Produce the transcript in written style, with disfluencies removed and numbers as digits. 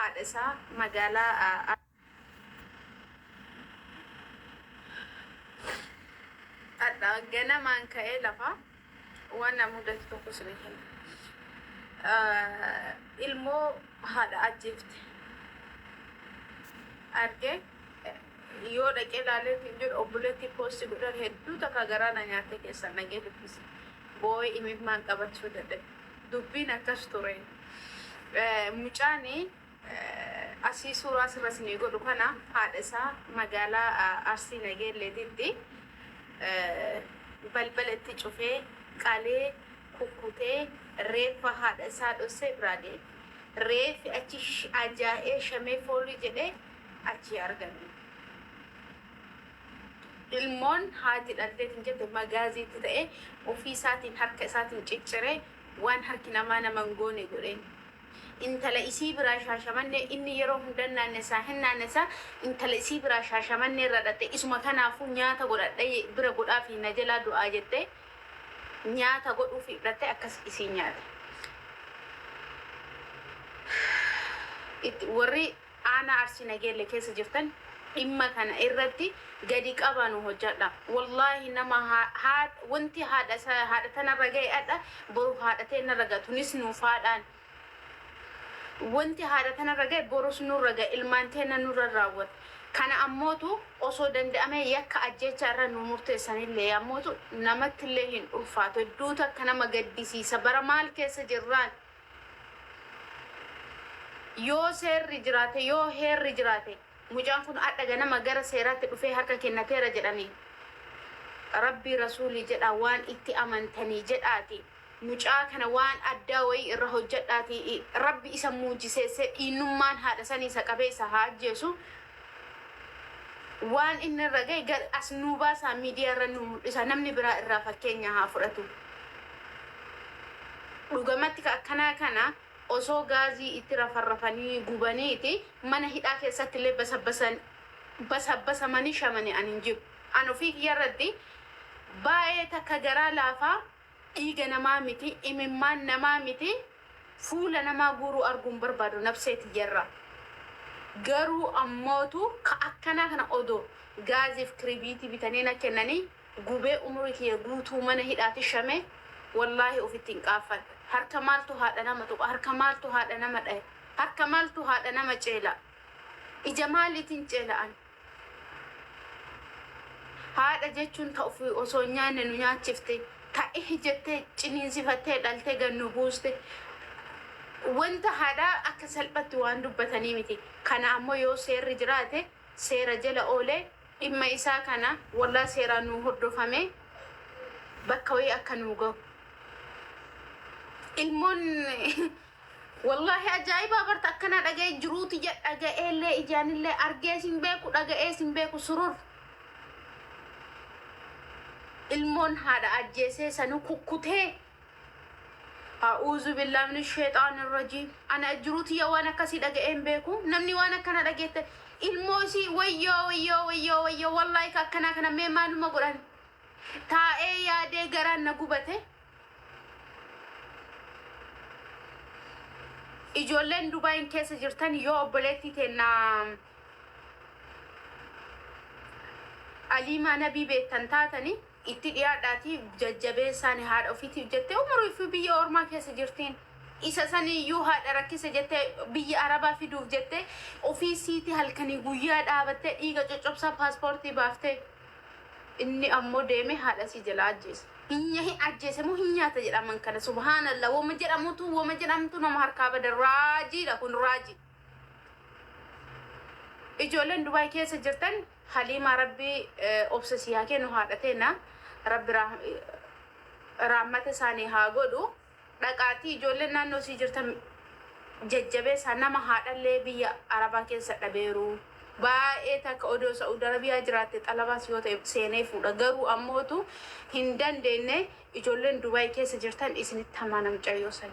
Haadha isaa magaalaa Hadha ganamaan ka'ee lafa waan na mudate tokko isin hima. Ilmoo haadha ajjeefte arge yoo dhaqee ilaalee hin jedhu obboleettii poostii godhan hedduu takka garaa na nyaatte keessan dhaqee dubbise. Boo'ee imimmaan qabachuu dadhabe. Dubbiin akkas ture. Mucaan asii suuraa asirra isinii godhu kana haadha isaa magaalaa Arsii Nageelleetitti balbala itti cufee qalee kukkutee reeffa haadha isaa dhossee biraa deeme. Reeffi achi ajaa'ee shamee foolii jedhee achii argame. Ilmoon haati dhalteetiin jette magaaziitti ta'ee ofii isaatiin harka isaatiin cicciree waan harki namaa nama hin goone godheen. Intala isii biraa Shaashamannee inni yeroo hunda hin naannessaa hin naannessaa intala isii biraa Shaashamannee irra dhaqxe isuma kanaafuu nyaata godhadhe bira godhaafi na jalaa du'aa jettee nyaata godhuufi dhaqxe akkas isii nyaate. Itti warri Aanaa Arsii Nageelle keessa jirtan dhimma kana irratti gadi qabaa nu hojjadha. Wallaahi nama haa wanti haadha haadha tanarra ga'e adha boru haadha teennarra ga'a tunis nuuf haadhaan. Wanti haadha tanarra ga'e borus nurra ga'a ilmaan teenna nurra raawwata. Kana ammootu osoo danda'amee yakka ajjeechaa irra nu murteessanillee ammootu namattillee hin ulfaatu. Hedduu takka nama gaddisiisa bara maal keessa jirraan. Yoo seerri jiraate, yoo heerri jiraate, mucaan kun adha ganama gara seeraatti dhufee harka kennateera jedhanii, Rabbii Rasuulii jedhaa waan itti amantanii jedhaati mucaa kana waan addaa wayii irra hojjadhaatii Rabbi isa muujiseessee dhiinnummaan haadha sanii isa qabee isa haa ajjeesu. Waan inni irra gahe gar as nuu baasaa miidiyaa irra nuu mul'isaa namni biraa irraa fakkeenya haa fudhatu. Dhugamatti ka akkanaa kana osoo gaazii itti rafarrafanii gubaniiti mana hidhaa keessatti illee basabbasan basabbasamanii shamani an hin jibu. An ofii kiyya irratti baay'ee takka garaa laafaa dhiiga namaa miti imimmaan namaa miti fuula namaa guuruu arguu hin barbaadu nafsee tiyyarraa. Garuu ammootu ka akkanaa kana odoo gaaziif kiribiitii bitanii na kennanii gubee umurii kiyya guutuu mana hidhaati shame wallaahi ofitti hin qaaffadha. Harka maaltu haadha nama tuqa? Harka maaltu haadha nama dhaya? Harka maaltu haadha nama ceela? Ija maaliitiin ceela ani? Haadha jechuun ta ofii osoo hin nyaanne nu nyaachifte, ta ihi jettee ciniinsifattee dhaltee gad nu buuste. Wanta haadhaa akka salphatti waan dubbatanii miti. Kana ammoo yoo seerri jiraate seera jala oolee dhimma isaa kana wallah seeraan nuu hordofamee bakka wayii akka nuu gahu. Ilmoon Wallaahi ajaa'ibaa barta akkanaa dhaga'ee jiruu tiyya dhaga'eellee ijaanillee argees hin beeku dhaga'ees hin beeku surur. Ilmoon haadha ajjeesee sanuu kukkutee. A'uuzu billaahi min sheexaani rajiim. Ana jiruu tiyya waan akkasii dhaga'ee hin beeku. Namni waan akkana dhageette ilmoo isii wayyoo wayyoo wayyoo wayyoo wallaahi ka akkanaa kana mee maaluma godhan. Taa'ee yaadee garaan na gubate. Ijoolleen Dubaayin keessa jirtan yoo obboleettii teenna Aliimaa Nabii beektan taatani itti dhiyaadhaatii jajjabeessaani haadha ofiitiif jettee umurii fi biyya ormaa keessa jirtiin. Isa saniyyuu haadha rakkise jettee biyya Arabaa fiduuf jettee ofii siiti halkanii guyyaa dhaabattee dhiiga coccobsaa paaspoortii baaftee inni ammoo deemee haadha isii jalaa ajjeese. Hin ajjeese moo hin nyaata jedhaman kana subhaanallah woma jedhamutu woma jedhamtu nama harkaa bada raajiidha kun raajii. Ijoolleen Dubaay keessa jirtan Haliimaa rabbi obsa sii haa kennu haadha teena rabbi raammata isaanii haa godhu. Dhaqaatii ijoolleen naannoo isii jirtan jajjabeessaa nama haadhallee biyya arabaa keessa dhabeeru baay'ee takka odoo Sa'ud Arabiyaa jiraatte xalabaas yoo ta'e seenee fuudha garuu ammootu hin dandeenne ijoolleen Dubaay keessa jirtan isinitti hamaa namcayyoo sani.